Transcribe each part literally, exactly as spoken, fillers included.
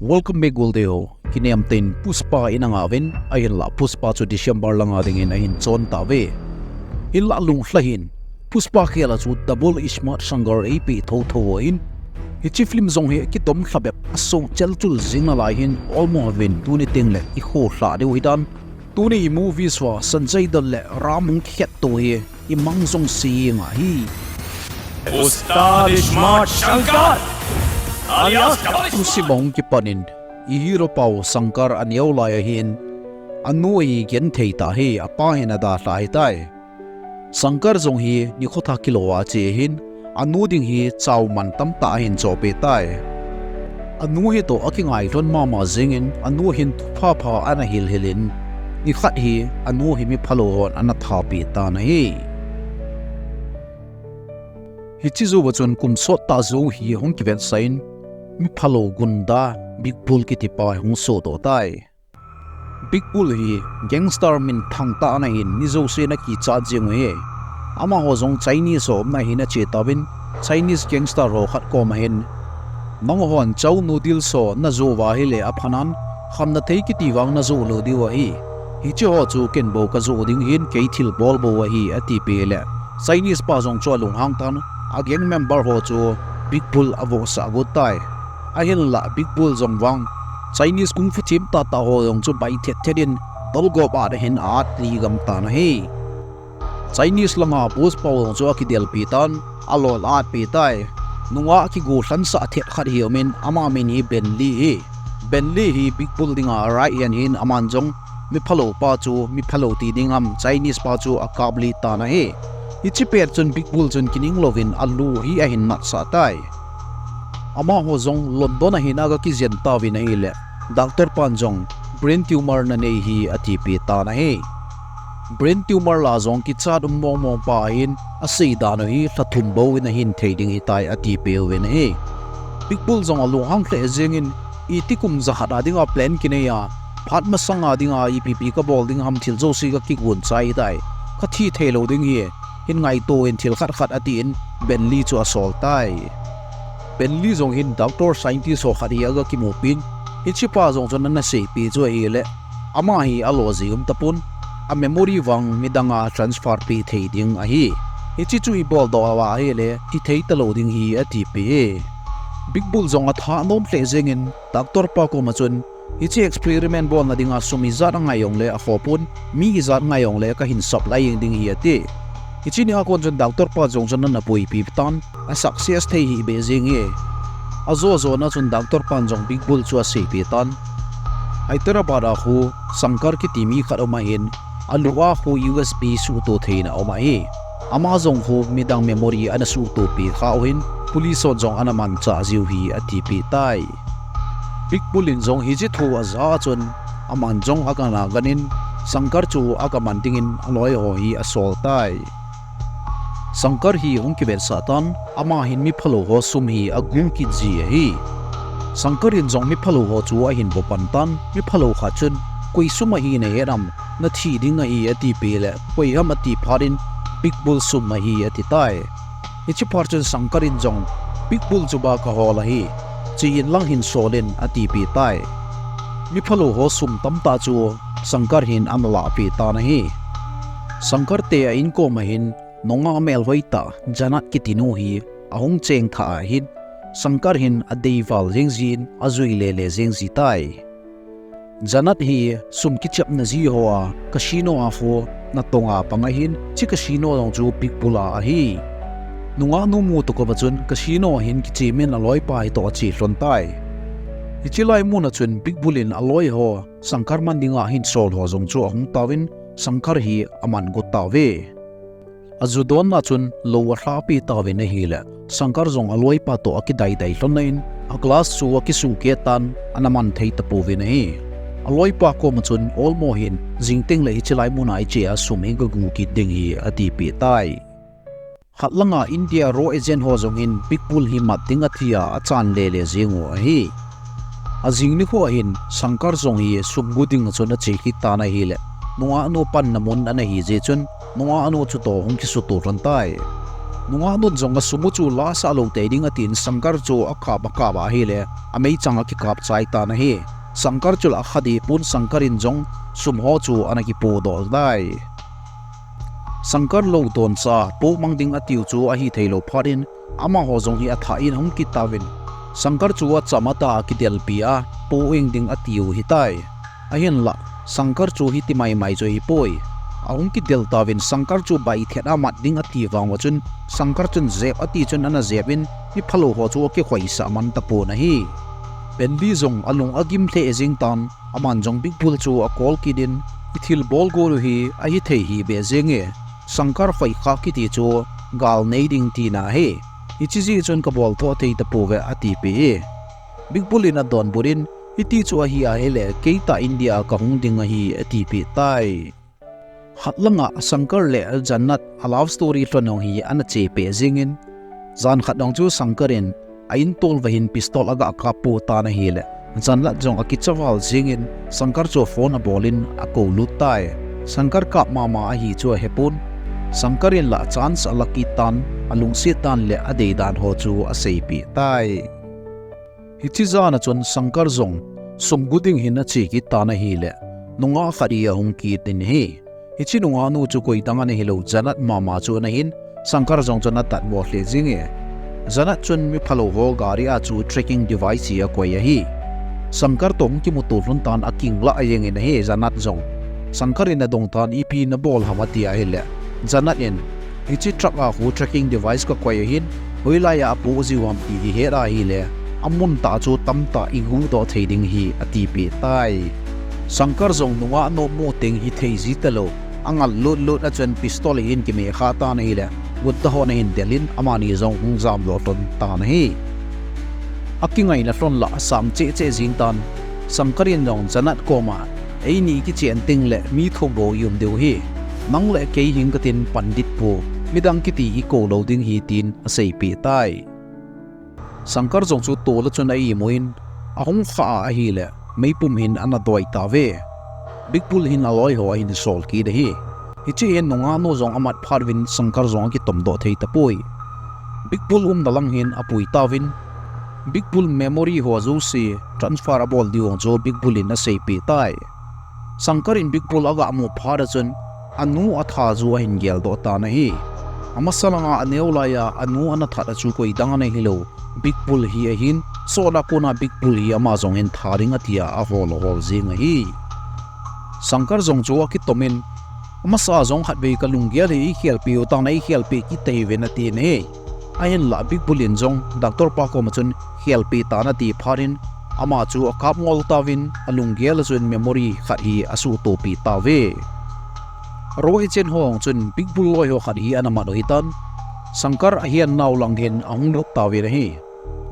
Welcome back, Golde ho. Kinem ten Pushpa in anga uvin, ahinlah Pushpa chu December langa dingin ahin chon tauve. Hinlah lunglha hih in, Pushpa khel a chu double smart Shankar eipeh thotho ahin. Hiche film jong hi kidom lha bep a song chelchul jing nalai hin, olmo uvin tuni tengle ikholha diu hidan. Tuni i movie sua Sanjay Dutt le Ram hung kikhetto hi imang jong seinga hi. Ustad Smart Shankar, alias Double Smart. Thusim ahung kipan in, i hero pau Shankar aneo lai ahin, anu hi genthei tah hi, apa hin adalha ahitai. Shankar jong hi nikho thah kilou a che ahin, anu ding hi chau man tamtah ahin chohpeh tai. Anu hitoh akingai lhon mama jingin, anu hin thupha pha ana hilhil in, nikhat hi anu hi miphalou hon ana thapeh tan ahi. Hiche jouva chun kum sottah jou hi hung kivetsah in, miphalou gunda Big Bull kitipa hung sohdoh tai. Big Bull hi gangster minthang tah ana hin, mi jousen akichat jing u ahi. Amaho jong Chinese ho umna hin ache tauvin, Chinese gangster ho khat koma hin, nanghon chow noodles ho najoh uva ahile aphanan, khamna thei kiti vang najoh lou diu ahi. Hiche ho chu ken bou kajoh ding ahin, kei thilbol bou ahi, atipeh le, Chinese pa jong chu alunghang tan, a gang member ho chu Big Bull avohsah got tai. Ahinlah Big Bull jong vang, Chinese kung fu themtah tah ho jong chu bai thet thet in, dolgop a ahin at ligam tan ahi. Chinese langa boss pau jong chu akidelpi tan, alol atpeh tai. Nungah kigollhansah thet khat hi aumin, ama min hi Ben Lee ahi. Ben Lee hi Big Bull dinga right hand ahin, aman jong miphalou pa chu miphalou ti ding ham, Chinese pa chu akaplih tan ahi. Hiche pet chun Big Bull chun kining louvin alu hi ahin natsah tai. Amaho jong London a hin aga kijen tauvin ahile, doctor pan jong brain tumor nanei ahi atipeh tan ahi. Brain tumor lah a jong kichat um mong mong pa ahin, asei dan u hi lha thum bou in ahin thei ding ahitai atipeh uvin ahi. Big Bull jong alunghang lheh jengin, iti kum jakhat a dinga plan kinei a, phat masanga dinga ipi ipi kabol ding ham, thil jouse kakigon chai tai. Kathi theilou ding ahi, hin ngaito in thil khat khat atin, Ben Lee chu asol tai. Ben Lee jong hin doctor scientist ho khat hi aga kimupin, hichepa jong chun ana seipeh chu ahile, ama hi alo jeh um tapon, a memory vang midanga transfer peh thei ding ahi. Hiche chu ibol doh uva ahile, hithei talou ding ahi atipeh e. Big Bull jong atha nom lheh jengin, doctor pa koma chun, hiche experiment bolna dinga sum ijat angai jongle akhopon, mi ijat ngai jongle kahin supply jeng ding ahi ati. Hiche nia kon chun doctor pa jong chun ana boipi tan, a success thei hih beh jeng e. Ajo jona chun doctor pan jong Big Bull chu aseipeh tan, Hyderabad a khu Shankar kiti mi khat um ahin, alu a khu U S B suhto theina um ahi. Ama jong khu midang memory ana suhtopi kha u ahin, police hon jong ana manchah jiu ahi atipeh tai. Big Bull in jong hiche thu aja a chun, aman jong agana ganin, Shankar chu aga man dingin aloi ho hi asol tai. Shankar hi hung kivetsah tan, ama hin miphalou ho sum hi agu kit ji ahi. Shankar in jong miphalou ho chu ahin vopan tan, miphalou khat chun, koi sum ahi nahet ham, nathi ding ahi atipeh le, koi ham ati phat in, Big Bull sum ahi ati tai. Hiche phat chun Shankar in jong, Big Bull chu ba kahol ahi, che inlang hin sol in atipeh tai. Miphalou ho sum tamtah chu Shankar hin ana lahpeh tan ahi. Shankar te a inkom a hin, nungah melhoi tah Janat kiti nu hi ahung cheng thah ahin, Shankar hin adei val jeng jin, ajui lele jeng ji tai. Janat hi sum kichepna ji ho a casino a khu natong a pang ahin, hiche casino jong chu Big Bull a ahi. Nungah nu mu tokova chun casino a hin kichemin aloipa hitoh ache lhon tai. Hiche lai mun a chun Big Bull in aloi ho Shankar man dinga ahin sol ho jong chu ahung tauvin, Shankar hi aman got tauve. Ajudonna chun lou alhahpeh tauvin ahile, Shankar jong aloipa toh akidaidai lhon in, a glass chu akisuhkeh tan, ana man thei tapouvin ahi. Aloipa koma chun, olmo hin, jing tengle hiche lai muna iche a sum hi gagu kit ding ahi, atipeh tai. Khat langa India raw agent ho jong hin Big Bull hi mat ding atia achan lele jeng u ahi. Ajing nikho a hin Shankar jong hi sum gu dinga chun ache kit tan ahile, nungah nu panna mun ana hi jeh chun, nungah nu chutoh hung kisuto lhon tai. Nungah nun jong a sum u chu la sah lou tei ding atin Shankar chu akap akap ahile, ameichang akikap chai tan ahi. Shankar chu la kha deh pon Shankar in jong sum ho chu ana kipodoh tai. Shankar lou don cha, poh mang ding atiu chu ahi thei lou phat in, amaho jong hi athah in ahung kit tauvin. Shankar chu acham a tah a kidelpi a, poh ing ding atiu hitai. Ahinlah, Shankar chu hiti maimai chu ahipoi. Ahung kidel tauvin Shankar chu bai thet a mat ding ati vang uva chun, Shankar chun jep ati chun ana jep in, mi phalou ho chu akikhoisah man tapon ahi. Bendy jong alung agim lheh jing tan, aman jong Big Bull chu akol kit in, i thilbol got u hi ahi thei hih beh jenge. Shankar khoikhah kiti chu gal nei ding tina ahi. Hiche jeh chun kabol thou thei tapouve atipeh e. Big Bull in adonbut in, hiti chu ahi ahile, keitah India kahung ding ahi atipeh tai. Khat langa Shankar le Jannat a love story lhon ho hi ana chepeh jingin, jan khat dong chu Shankar in a in tolva hin pistol aga kap pou tan ahile, Jannat jong akicha val jingin Shankar chu phone abol in akou lut tai. Shankar kap mama ahi chu ahepon, Shankar in la chance ala kit tan, alungset dan le adei dan ho chu aseipeh tai. Hiche jan a chun Shankar jong sum gu ding hin ache kit tan ahile, nungah khat hi ahung kit in ahi. Hiche nungah nu chu koidang ana hilou, Jannat mama chu ana hin, Shankar jong chun adatmo lheh jinge. Jannat chun mi phalou ho gari a chu tracking device hi akoi ahi. Shankar toh hung kimuto lhon tan aking lah jengin ahi, Jannat jong. Shankar in adong tan, ipi nabol ham ati ahile, Jannat in, hiche truck a khu tracking device kakoi ahin, hoilai a apoh jiu ham ti ihet ahile, amun tah chu tamtah ihuhdoh thei ding ahi atipeh tai. Shankar jong nungah nom mu teng hithei ji talou, angal lut lut a chun pistol ahin kimeh kha tan ahile, gutta hon ahin del in amani jong hung jamdoh lhon tan ahi. Akingaina lhon la asang cheh cheh jing tan, Shankar in jong Jannat koma, eini kichen teng le mi thum bou i um diu ahi. Nang le kei hing katin, Pandit pu, midang kiti ikou lou ding ahi tin aseipeh tai. Shankar jong chu tol a chun a imu in, ahung khah a ahile, meipum hin ana doi tauve. Big Bull hin aloi ho ahin sol kit ahi. Hiche hin nungah nu jong amat phat uvin Shankar jong akitomdoh thei tapoi. Big Bull umna lang hin apui tauvin, Big Bull memory ho jouse transfer abol diu chu Big Bull in aseipeh tai. Shankar in Big Bull aga mu phat a chun, anu atha chu ahin geldoh tan ahi. Amasa langa aneo lai a anu ana that a chu koidang ana hilou, Big Bull hi ahin, sot a kona Big Bull hi ama jong hin tha ding atia ahol ahol jing ahi. Shankar jong chu akitom in, amasa jong khatvei kalunggel hi eikhelpeh u tan, eikhelpeh kit tahiuvin atin ahi. Ahinlah Big Bull in jong doctor pa koma chun khelpeh tan ati phat in, ama chu akap ngol tauvin, alunggel a chun memory khat hi asuhtopi tauve. Raw agent ho chun Big Bull loi ho khat hi ana mat u hitan, Shankar ahinnau lang hin ahung lut tauvin ahi.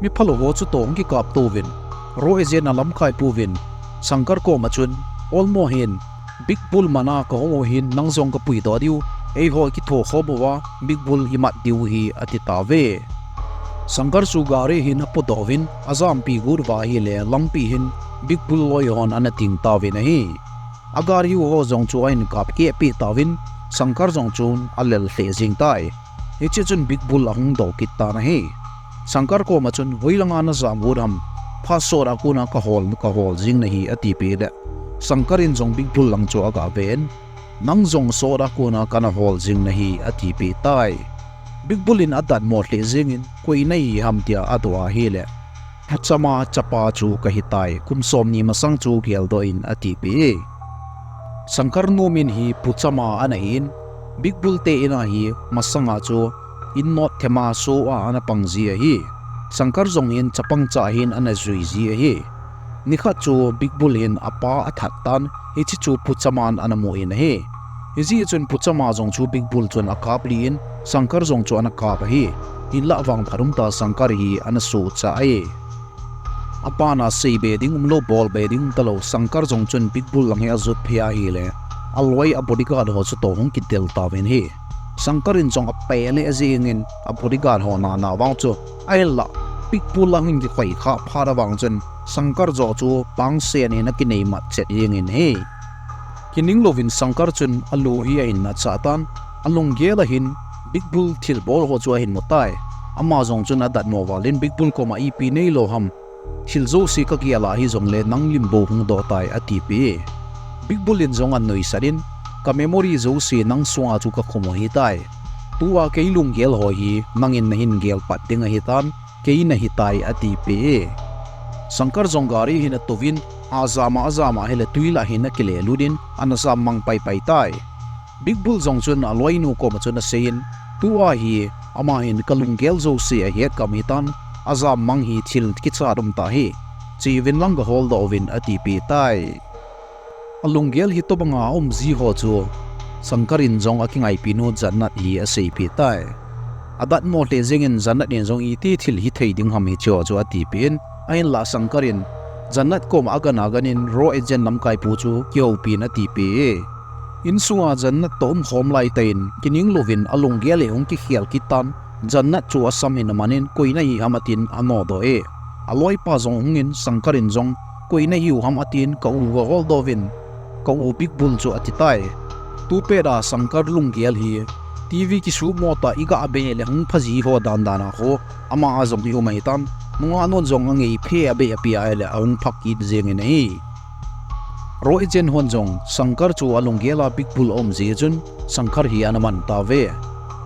Mi phalou ho chutoh hung kikap touvin, raw agent alamkai pouvin, Shankar koma chun, olmo hin, Big Bull mana kahung u hin nang jong kapuidoh diu, eiho ikithokhom uva, Big Bull imat diu ahi ati tauve. Shankar chu gari hin apodoh uvin, ajampi got uva ahile lampi hin Big Bull loi hon ana ting tauvin ahi. Agari u ho jong chu ahin kapkeh peh tauvin, Shankar jong chun alel lheh jing tai. Hiche chun Big Bull ahung dou kit tan ahi. Shankar koma chun, hoilanga najam got ham, phat sot a kona kahol, kahol jing nahi atipeh le, Shankar in jong Big Bull lang chu aga ven, nang jong sot a kona kana hol jing nahi atipeh tai. Big Bull in adatmo lheh jengin, koi nahi ham tia adoh ahile, Pu Chama chapa chu kahitai, kum somni masang chu geldoh in atipeh e. Shankar nom in hi Pu Chama ana hin, Big Bull te in a hi masanga chu in not thema so a ana pang ji ahi. Shankar jong hin chapang cha hin ana jui ji ahi. Nikhat chu Big Bull hin apa athat tan, hiche chu Pu Chaman ana mu in ahi. Hijeh chun Pu Chama jong chu Big Bull chun akap lih in, Shankar jong chu ana kap ahi. Hinlah vangphat umtah Shankar hi ana sohcha e. Apan asei be ding umlou, bol be ding umtalou, Shankar jong chun Big Bull lang hi ajot phei ahile, aloi a bodyguard ho chutoh hung kidel tauvin ahi. Shankar in jong apeh lheh jengin a bodyguard ho nana vang chu, ahinlah Big Bull lang hin kikhoi khah phat a vang chun Shankar joh chu pangsen in akinei mat chet jengin ahi. Kining louvin Shankar chun alu hi ahin natchah tan, alunggel a hin Big Bull thilbol ho chu ahin mu tai. Ama jong chun adatmo val in Big Bull koma ipi neilou ham, thil jouse kagel a hijongle nang lim bou hung doh tai atipeh e. Big Bull in jong anuisat in, ka memory jouse nang sunga chu kakhum u ahitai. Tua kei lunggel ho hi nangin nahin gel pat ding ahitan, kei nahitai atipeh e. Shankar jong gari hin atouvin, ajam a ajam a ahile twi lah hin akilelut in, ana jam mang paipai tai. Big Bull jong chun aloinu koma chun aseiyin, tua hi ama hin kalunggel jouse ahet gam ahitan, ajam mang hi thil kichat um tah ahi. Cheuvin lang gaholdoh uvin atipeh tai. Alunggel hitobanga aum ji ho chu Shankar in jong akingaipinu Jannat hi aseipeh tai. Adatmo lheh jengin Jannat in jong iti thil hithei ding ham hiche ho chu atipeh in, ahinlah Shankar in Jannat koma agan agan in raw agent lamkaipu chu kihoupin atipeh e. Insunga Jannat toh umkhom laitah in kininglouvin alunggel hi hung kikhel kit tan, Jannat chu asam hin amanin koi nahi ham atin anodoh e. Aloipa jong hungin Shankar in jong koi nahiu ham atin ka u gaholdoh uvin, ka u Big Bull chu atitai. Tupet a Shankar lunggel hi TV kisuhmo tah a igah be le hung phaji ho dandan a ho ama a jong hi um ahitan, nungah nun jong angei phe a be a pia ahile ahung phak kit jengin ahi. Raw agent hon jong Shankar chu alunggel a Big Bull aum jeh chun Shankar hi ana man tauve.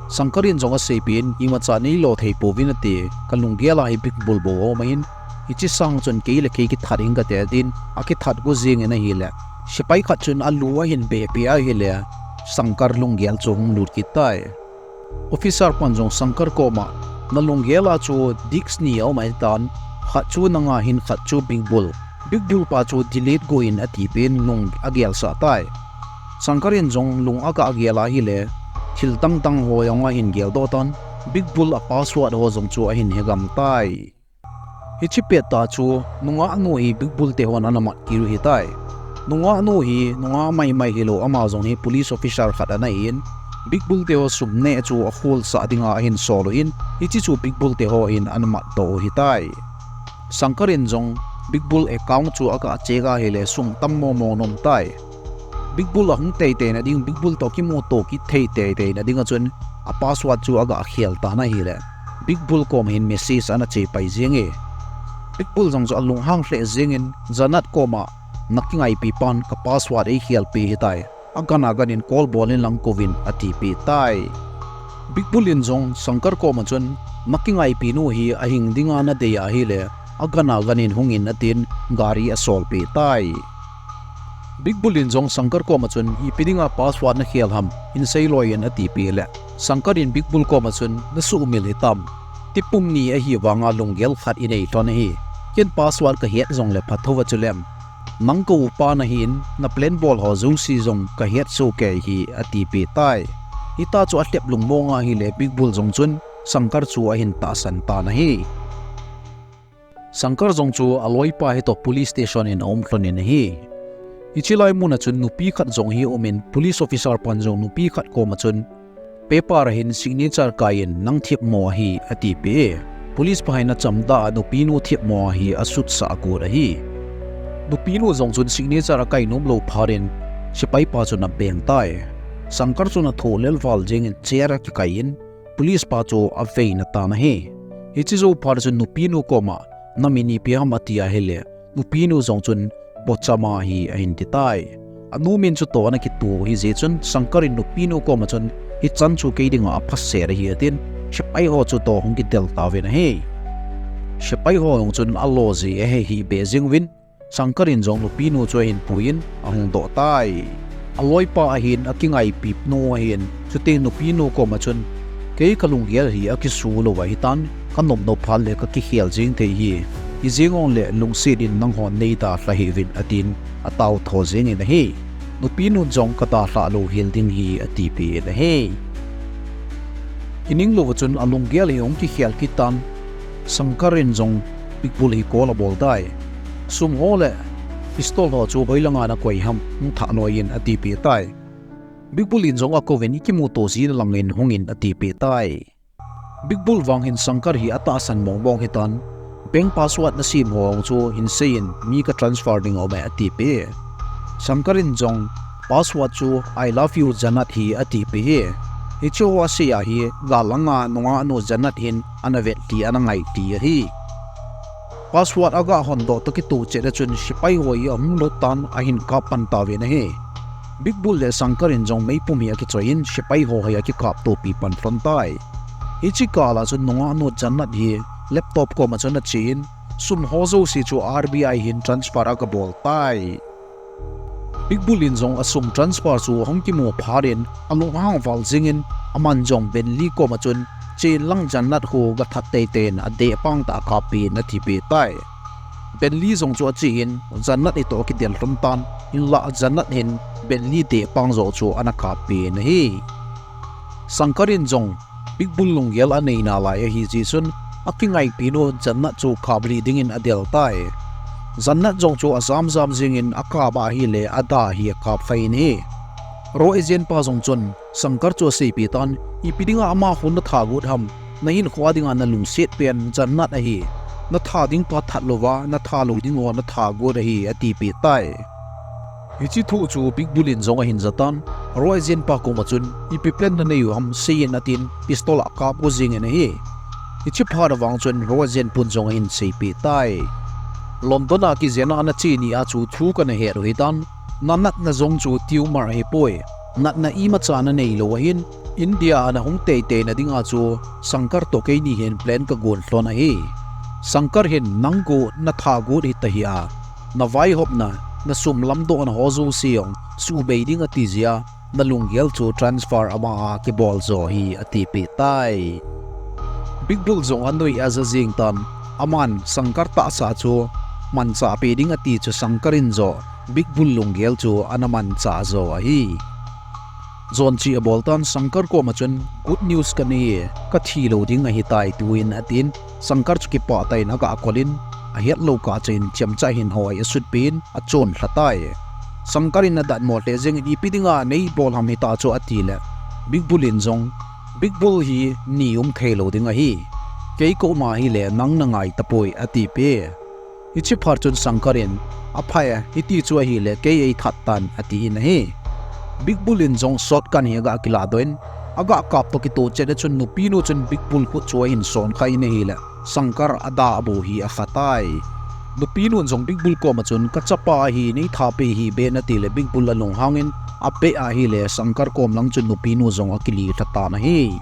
Shankar in jong aseipeh in, imacha neilo thei pouvin ati, kalunggel a hi Big Bull bou aum ahin, hiche sang chun kei le kei kithat inge kati atin, akithat go jengin ahile sepai khat chun alu ahin behpeh ahile Shankar lunggel chu hung lut kit tai. Officer pan jong Shankar koma, nalunggel a chu disc ni aum ahitan, khat chu nanga ahin khat chu Big Bull, Big Bull pa chu delete go in atipeh in lung agelsah tai. Shankar in jong lung agah gel ahile thil dangdang ho jong ahin geldoh tan, Big Bull a password ho jong chu ahin hegam tai. Hiche pettah chu nungahnu hi Big Bull te hon ana mat kit u ahitai. Nungahnu hi nungah maimai hilou, ama jong hi police officer khat ana hin, Big Bull te ho sum neh chu akholsah dinga ahin sol u ahin, hiche chu Big Bull te hon ana matdoh u ahitai. Shankar in jong Big Bull account chu agah check ahile sum tam mongmong ana um tai. Big Bull ahung teitei na ding, Big Bull toh kimuto kit thei teitei na dinga chun a password chu agah khel tan ahile Big Bull koma hin message ana chepai jenge. Big Bull jong chu alunghang lheh jengin, Jannat koma, nakingaipi pan ka password eikhelpeh ahitai, agan agan in call bol inlang kouvin atipeh tai. Big Bull in jong Shankar koma chun, nakingaipinu hi ahing dinga nadei ahile agan agan in hungin atin, gari asolpeh tai. Big Bull in jong Shankar koma chun, ipi dinga password nakhel ham, hin seiloi in atipeh le Shankar in Big Bull koma chun, nasuhmil hitam, tipum ni ahivanga lunggel khat inei lhon ahi, ken password kahet jongle phatouva chulem, nang ka upa nahin, na plan bol ho jouse jong kahet sohkei ahi atipeh tai. Hitia chu alhep lungmong ahile Big Bull jong chun Shankar chu ahin tahsan tan ahi. Shankar jong chu aloipa hitoh police station in aum lhonin ahi. Hiche lai muna chun nupi khat jong hi aumin, police officer pan jong nupi khat koma chun, paper a hin signature kai in, nang themmo ahi atipeh e. Police pa hin achamdah a nupinu themmo ahi asutsah got ahi. Nupinu jong chun signature akainom lou phat in sepai pa chun abeng tai. Shankar chun athoh lel val jengin chair akikai in police pa chu aveina tan ahi. Hiche jou phat chun nupinu koma, namin ipi ham ati ahile nupinu jong chun Pochama ahi ahin titai. Anu min chutoh ana kito u ahijeh chun Shankar in nupinu koma chun, hichan chu kei dinga aphaset ahi atin, sepai ho chutoh hung kitel tauvin ahi. Sepai ho jong chun alo jeh ahehih beh jenguvin, Shankar in jong nupinu chu ahin puiyin ahungdoh tai. Aloipa ahin, akingaipinu ahin, chuteng nupinu koma chun, kei kalunggel hi akisu lou ahitan, kanopnop phat le kakikhel jeng thei ahi. Hijeng jongle lungset in nanghon neidalha hih uvin atin, ataotho jengin ahi. Nupinun jong kadalhah louhel ding ahi atipeh in ahi. Kining louva chun alunggel hi hung kikhel kit tan, Shankar in jong Big Bull hi call abol tai. Sum ho le pistol ho chu hoilanga nakoi ham, hung thah noiyin atipeh tai. Big Bull in jong akouvin, ikimuto jing langin hungin atipeh tai. Big Bull vang hin Shankar hi atahsan mongmong ahitan, bank password nasem ho chu hinseiyin, mi katransfer ding aume atipeh e. Shankar in jong password chu I love you Jannat ahi atipeh e. Hiche ho asei ahi, gal langa nungah nu Jannat hin ana vet ti ana ngai ti ahi. Password aga hon doh toh kitoh chet a chun sepai ho hi ahung lut tan ahin kap pan tauvin ahi. Big Bull le Shankar in jong meipum hi akichoi in sepai ho hi akikap topi pan lhon tai. Hiche kal a chun nungah nu Jannat hi laptop kom a chun ache in sum ho jouse chu R B I hin transfer aga bol tai. Big Bull in jong asum transfer chu ahung kimu phat in alunghang val jing in aman jong Bentley kom a chun chen lang Jannat hu ga that teitei in adeh pang tah a kap peh in ati peh tai. Bentley jong chu ache in Jannat hitoh akidel lhon tan, hinlah Jannat hin Bentley deh pang joh chu ana kap peh in ahi. Shankar in jong Big Bull lunggel anei nalai ahi jeh chun akingaipi nu Jannat chu kap lih ding in adel tai. Jannat jong chu ajam jam jing in akap ahile ada hi akap phei in ahi. Raw agent pa jong chun Shankar chu aseipeh tan, ipi dinga ama khu natha got ham, nahinkho a dinga nalungset pen Jannat ahi. Natha ding pa that louva, natha lou ding ho natha got ahi, atipeh tai. Hiche thu chu Big Bull in jong ahin ja tan, Raw agent pa kom a chun, ipi plan nanei u ham seiyin atin, pistol akap go jing in ahi. Hiche phat a vang chun Raw agent pun jong ahin seipeh tai. London a kijen a nache ni a chu thu kana het u hitan, nanatna jong chu tumor ahipoi. Natna imacha nanei lou ahin, India a nahung teitei na dinga chu Shankar toh keini hin plan kagon lhon ahi. Shankar hin nang got natha got hita hih a, navaihopna, nasum lamdohna ho jouse jong subei ding ati jeh a, nalunggel chu transfer ama a kibol jo ahi, atipeh tai. Big Bull jong anoi a aja jing tan, aman Shankar tahsa chu manchah peh ding ati chu Shankar in joh Big Bull lunggel chu ana manchah jo ahi. Jon cheh abol tan Shankar kom a chun good news kanei e, kathi lou ding ahitai tuin atin, Shankar chu kipah tah in aga kol in, ahet lou kah cheh in chemcha hin hoi asutpeh in achon lha tai. Shankar in adatmo lheh jeng in ipi dinga neibol ham hitia chu atile, Big Bull in jong, Big Bull hi ni um thei lou ding ahi. Kei ka um ahile nang nangai tapoi atipeh. Hiche phat chun Shankar in, apha e, hiti chu ahile kei eithat tan atin ahi. Big Bull in jong shotgun hi aga kiladoh in, aga kap toh kitoh chet a chun nupinu chun Big Bull khut chu ahin sonkhai in ahile, Shankar ada abu hi akha tai. Nupinun jong Big Bull kom a chun, kachapa ahi, neitha peh hih beh in atile Big Bull alunghang in, abeh ahile Shankar kom lang chun nupinu jong akilih lha tan ahi.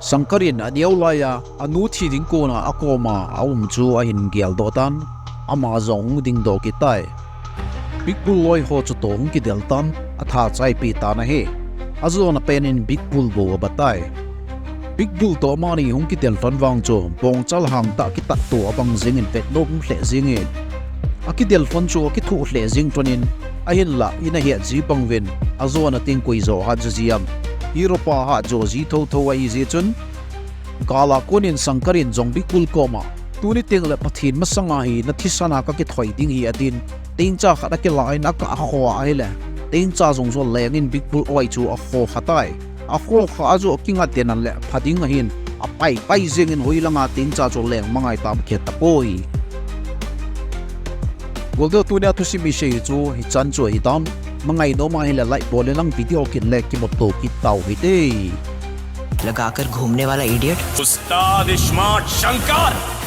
Shankar in aneo laiya, anu thi ding kona akoma aum chu ahin geldoh tan, ama jong hung dingdoh kit tai. Big Bull loi ho chutoh hung kidel tan, atha chaipeh tan ahi. Ajona pen in Big Bull bou abatai. Big Bull toh amani hung kidel lhon vang chu, bongchal hangtah kitatto abang jeng in vetnom um lheh jeng in. Akidel lhon chu akithoh lheh jeng lhon in, ahinlah in ahet ji bang uvin, ajona teng koi jo hat jo ji ham. Hero pa hat jo ji thotho ahi jeh chun, gal a kon in Shankar in jong Big Bull koma, tuni tengle Pathen masanga hi nathisan a kakithoi ding ahi atin, tengcha khat akilah in akah kho ahile, tengcha jong chu aleng in Big Bull oi chu akho kha tai. Akho kha a chu akinga den a le pha ding ahin, apaipai jeng in hoilanga tengcha chu aleng mangai tam kit tapoi. Goldeo, tunia thusim isei chu hichan chu ahitan, mangai nom ahile like bol in lang, video kit le kimuto kit tau hite. लगाकर घूमने वाला idiot। उस्ताद स्मार्ट शंकर।